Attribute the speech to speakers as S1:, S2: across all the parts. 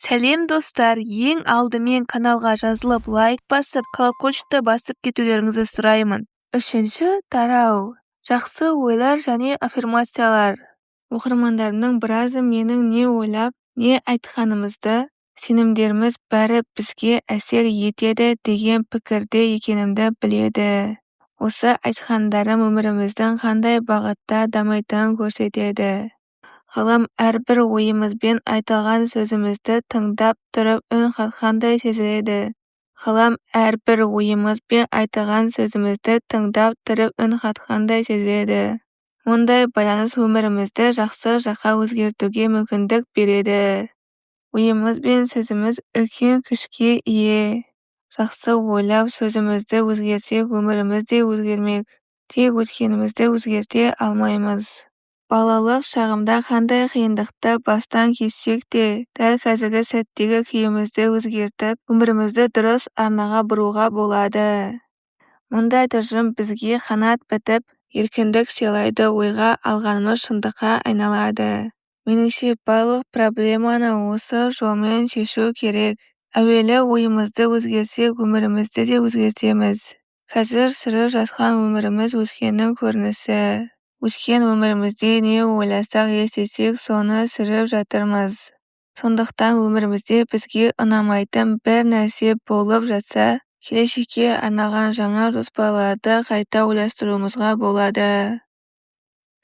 S1: Сәлем, достар! Ең алдымен каналға жазылып, лайк басып, колокольчикті басып кетулеріңізді сұраймын. Үшінші тарау. Жақсы ойлар және аффирмациялар. Оқырмандарымның біразы менің не ойлап, не айтқанымызды, сенімдеріміз бәрі бізге әсер етеді деген пікірде екенімді біледі. Осы айтқандарым өміріміздің қандай бағытта дамитынын көрсетеді. Ғалам әрбір ойымыз бен айтылған сөзімізді тыңдап тұрып үн қатқандай сезіледі. Ғалам әрбір ойымыз бен айтылған сөзімізді тыңдап тұрып үн қатқандай сезіледі. Мұндай байланыс өмірімізді жақсы жаққа өзгертуге мүмкіндік береді. Ойымыз бен сөзіміз үлкен күшке ие. Жақсы ойлап, сөзімізді өзгертсек, өміріміз де өзгермек. Тек өткенімізді өзгерте алмаймыз. Балалық шағымда қандай қиындықты бастан кешсек те, дәл қазіргі сәттегі күйімізді өзгертіп, өмірімізді дұрыс арнаға бұруға болады. Мұндай тұжырым бізге қанат бітіп, еркіндік сыйлайды, ойға алғанымыз шындыққа айналады. Меніңше, барлық проблеманы осы жолмен шешу керек. Әуелі ойымызды өзгертсек, өмірімізді де өзгертеміз. Қазір сүріп жатқан өміріміз өткеннің көрінісі. Өткен өмірімізде не ойласақ, елестетсек, соны сүріп жатырмыз. Сондықтан өмірімізде бізге ұнамайтын бір нәрсе болып жатса, келешекке арналған жаңа жоспарларды қайта ойластыруымызға болады.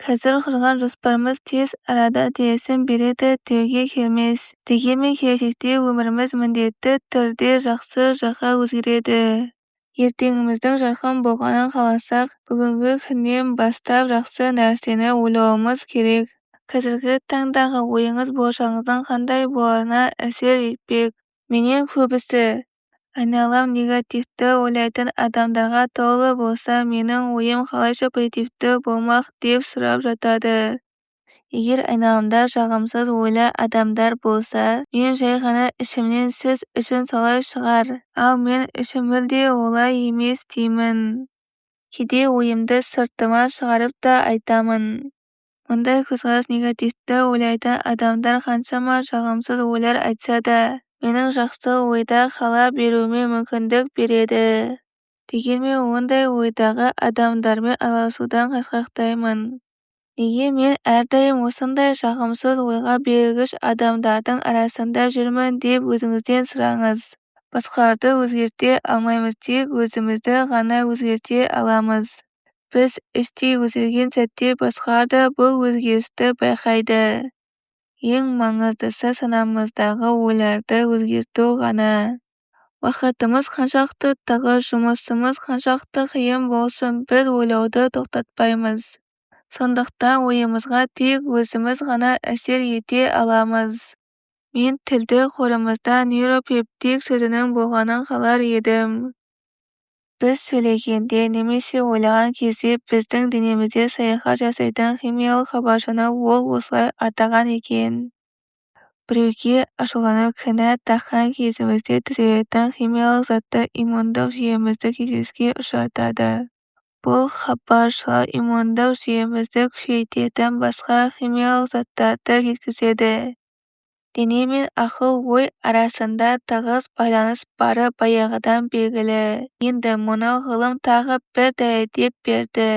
S1: Қазір құрған жоспарымыз тез арада нәтижесін береді деуге келмес. Дегенмен келешекте өміріміз міндетті түрде жақсы жаққа өзгереді. Ертеңіміздің жарқын болғанын қаласақ, бүгінгі күннен бастап жақсы нәрсені ойлауымыз керек. Қазіргі таңдағы ойыңыз болашағыңыздың қандай боларына әсер етпек. Менен көбісі: "Айналам негативті ойлайтын адамдарға толы болса, менің ойым қалайша позитивті болмақ?" деп сұрап жатады. Егер айналамда жағымсыз ойлы адамдар болса, мен жай ғана ішімнен "Сіз үшін солай шығар, ал мен үшін мүлде олай емес" деймін. Кейде ойымды сыртыма шығарып та айтамын. Мұндай көзқарас негативті ойлайтын адамдар қаншама жағымсыз ойлар айтса да, менің жақсы ойда қала беруіме мүмкіндік береді. Дегенмен ондай ойдағы адамдармен араласудан қашқақтаймын. Неге мен әрдайым осындай жағымсыз ойға берілгіш адамдардың арасында жүрмін деп өзіңізден сұраңыз. Басқаларды өзгерте алмаймыз, тек өзімізді ғана өзгерте аламыз. Біз іштей өзгерген сәтте басқалар да бұл өзгерісті байқайды. Ең маңыздысы санамыздағы ойларды өзгерту ғана. Уақытымыз қаншалықты тығыз, жұмысымыз қаншалықты қиын болсын, біз ойлауды тоқтатпаймыз. Сондықтан ойымызға тек өзіміз ғана әсер ете аламыз. Мен тілдік қорымызда нейропептид сөзінің болғанын қалар едім. Біз сөйлегенде немесе ойлаған кезде біздің денемізде саяхат жасайтын химиялық хабаршыны ол осылай атаған екен. Біреуге ашуланып, кінә таққан кезімізде түзілетін химиялық заттар иммундық жүйемізді күйзеліске ұшыратады. Бұл хабаршылар иммундық жүйемізді күшейтетін басқа химиялық заттарды жеткізеді. Дене мен ақыл-ой арасында тығыз байланыс бары баяғыдан белгілі. Енді мұны ғылым тағы бір дәлелдеп берді.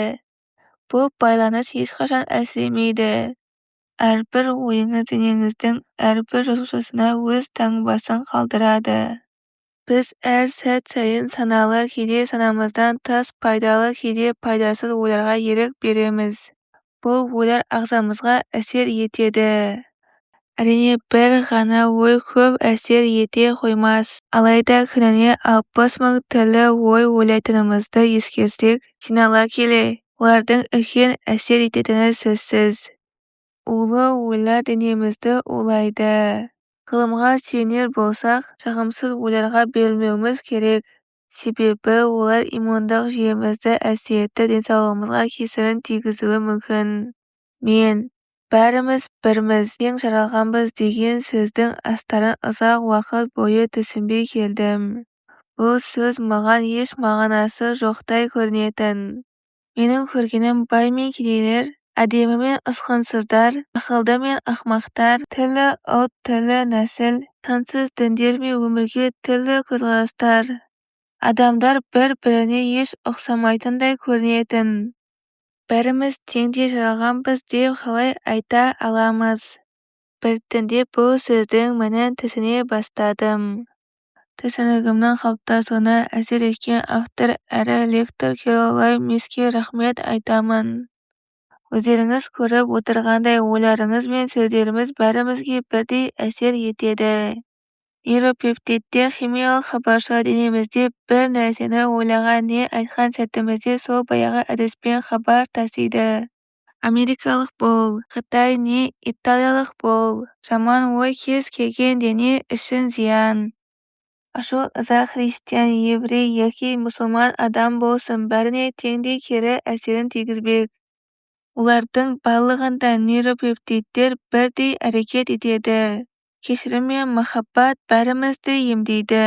S1: Бұл байланыс ешқашан әлсіремейді. Әрбір ойыңыз денеңіздің әрбір жасушасына өз таңбасын қалдырады. Біз әр сәт сайын саналы, кейде санамыздан тыс пайдалы, кейде пайдасыз ойларға ерік береміз. Бұл ойлар ағзамызға әсер етеді. Әрине, бір ғана ой көп әсер ете қоймас. Алайда күніне 60 000 түрлі ой ойлайтынымызды ескерсек, жинала келе, олардың үлкен әсер ететіні сөзсіз. Улы ойлар денемізді улайды. Ғылымға сүйенер болсақ, жағымсыз ойларға берілмеуіміз керек. Себебі олар иммундық жүйемізді әлсіретіп, денсаулығымызға кесірін тигізуі мүмкін. Мен "Бәріміз бірміз, тең жаралғанбыз" деген сөздің астарын ұзақ уақыт бойы түсінбей келдім. Бұл сөз маған еш мағынасы жоқтай көрінетін. Менің көргенім бай мен кедейлер Әдемі мен ұсқынсыздар, ақылды мен ақымақтар, түрлі ұлт, түрлі нәсіл, сансыз діндер мен өмірге түрлі көзқарастар. Адамдар бір-біріне еш ұқсамайтындай көрінетін. Бәріміз теңдей жаралғанбыз деп қалай айта аламыз? Біртіндеп бұл сөздің мәнін түсіне бастадым. Түсінігімнің қалыптасуына әсер еткен автор әрі лектор Кэролайн Миске рахмет айтамын. Өздеріңіз көріп отырғандай, ойларымыз бен сөздеріміз бәрімізге бірдей әсер етеді. Нейропептидтер химиялық хабаршы денемізде бір нәрсені ойлаған не айтқан сәтімізде сол баяғы әдіспен хабар тасиды. Америкалық бол, қытай не италиялық бол, жаман ой кез келген дене үшін зиян. Ашу-ыза христиан, еврей яки мұсылман адам болсын, бәріне теңдей кері әсерін тигізбек. Олардың барлығында нейропептидтер бірдей әрекет етеді. Кешірім мен махаббат бәрімізді емдейді.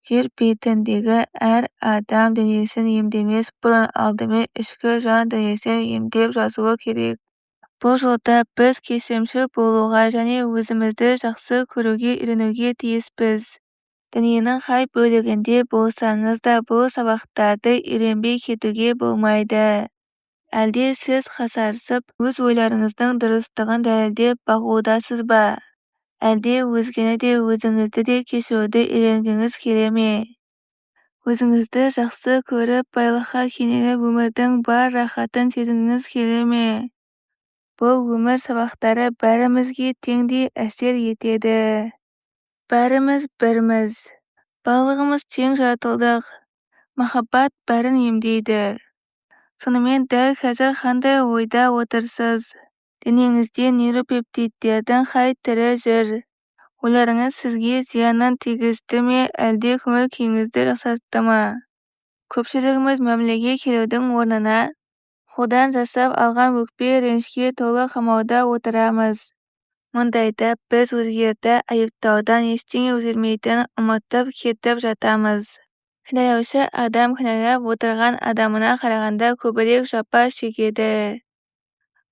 S1: Жер бетіндегі әр адам денесін емдемес бұрын алдымен ішкі жан дүниесін емдеп жазуы керек. Бұл жолда біз кешірімшіл болуға және өзімізді жақсы көруге үйренуге тиіспіз. Дүниенің қай бөлігінде болсаңыз да бұл сабақтарды үйренбей кетуге болмайды. Әлде сіз қасарысып, өз ойларыңыздың дұрыстығын дәлелдеп бағудасыз ба? Әлде өзгені де, өзіңізді де кешіруді үйренгіңіз келе ме? Өзіңізді жақсы көріп, байлыққа кенеліп, өмірдің бар рахатын сезінгіңіз келе ме? Бұл өмір сабақтары бәрімізге теңдей әсер етеді. Бәріміз бірміз. Барлығымыз тең жаратылдық. Махаббат бәрін емдейді. Сонымен дәл қазір қандай ойда отырсыз? Денеңізде нейропептидтердің қай түрі жүр? Ойларыңыз сізге зиянын тигізді ме, әлде көңіл-күйіңізді жақсартты ма? Көпшілігіміз мәмілеге келудің орнына қолдан жасап алған өкпе-ренішке толы қамауда отырамыз. Мұндайда біз өзгелерді айыптаудан ештеңе өзгермейтінін ұмытып кетіп жатамыз. Кінәлаушы адам кінәлап отырған адамына қарағанда көбірек жапа шегеді.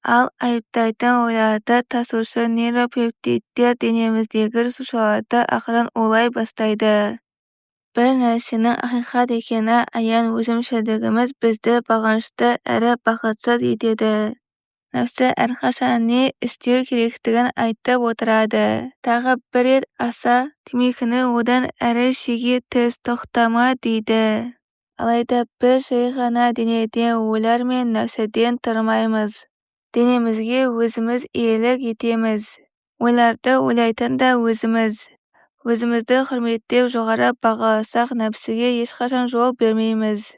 S1: Ал айыптайтын ойларды тасушы нейропептидтер денеміздегі жасушаларды ақырын улай бастайды. Бір нәрсенің ақиқат екені аян өзімшілдігіміз бізді бағынышты әрі бақытсыз етеді. Нәпсі әрқашан не істеу керектігін айтып отырады. Тағы бір рет аса, темекіні одан әрі шеге түс, тоқтама дейді. Алайда біз жай ғана денеден, ойлар мен нәпсіден тұрмаймыз. Денемізге өзіміз иелік етеміз. Ойларды ойлайтын да өзіміз. Өзімізді құрметтеп жоғары бағаласақ, нәпсіге ешқашан жол бермейміз.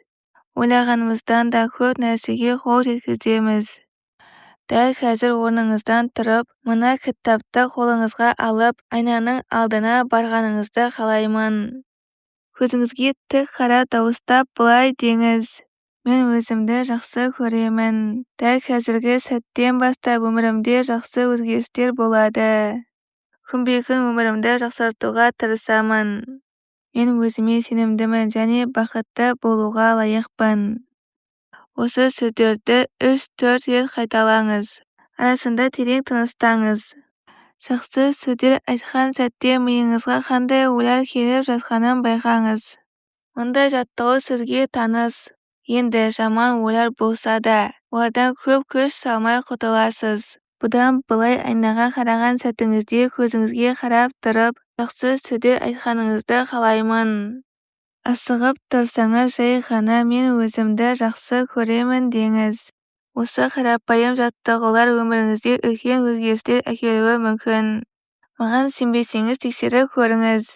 S1: Ойлағанымыздан да көп нәрсеге қол жеткіземіз. Дәл қазір орныңыздан тұрып, мына кітапты қолыңызға алып, айнаның алдына барғаныңызды қалаймын. Көзіңізге тік қарап дауыстап былай деңіз: Мен өзімді жақсы көремін. Дәл қазіргі сәттен бастап өмірімде жақсы өзгерістер болады. Күнбе-күн өмірімді жақсартуға тырысамын. Мен өзіме сенімдімін және бақытты болуға лайықпын. Осы сөздерді 3-4 рет қайталаңыз. Арасында терең тыныстаңыз. Жақсы сөздер айтқан сәтте миыңызға қандай ойлар келіп жатқанын байқаңыз. Мұндай жаттығу сізге таныс. Енді жаман ойлар болса да, олардан көп күш салмай құтыласыз. Бұдан былай айнаға қараған сәтіңізде көзіңізге қарап тұрып, жақсы сөздер айтқаныңызды қалаймын. Асығып тұрсаңыз, жай ғана мен өзімді жақсы көремін деңіз. Осы қарапайым жаттығулар өміріңізде үлкен өзгерістер әкелуі мүмкін. Маған сенбесеңіз тексеріп көріңіз.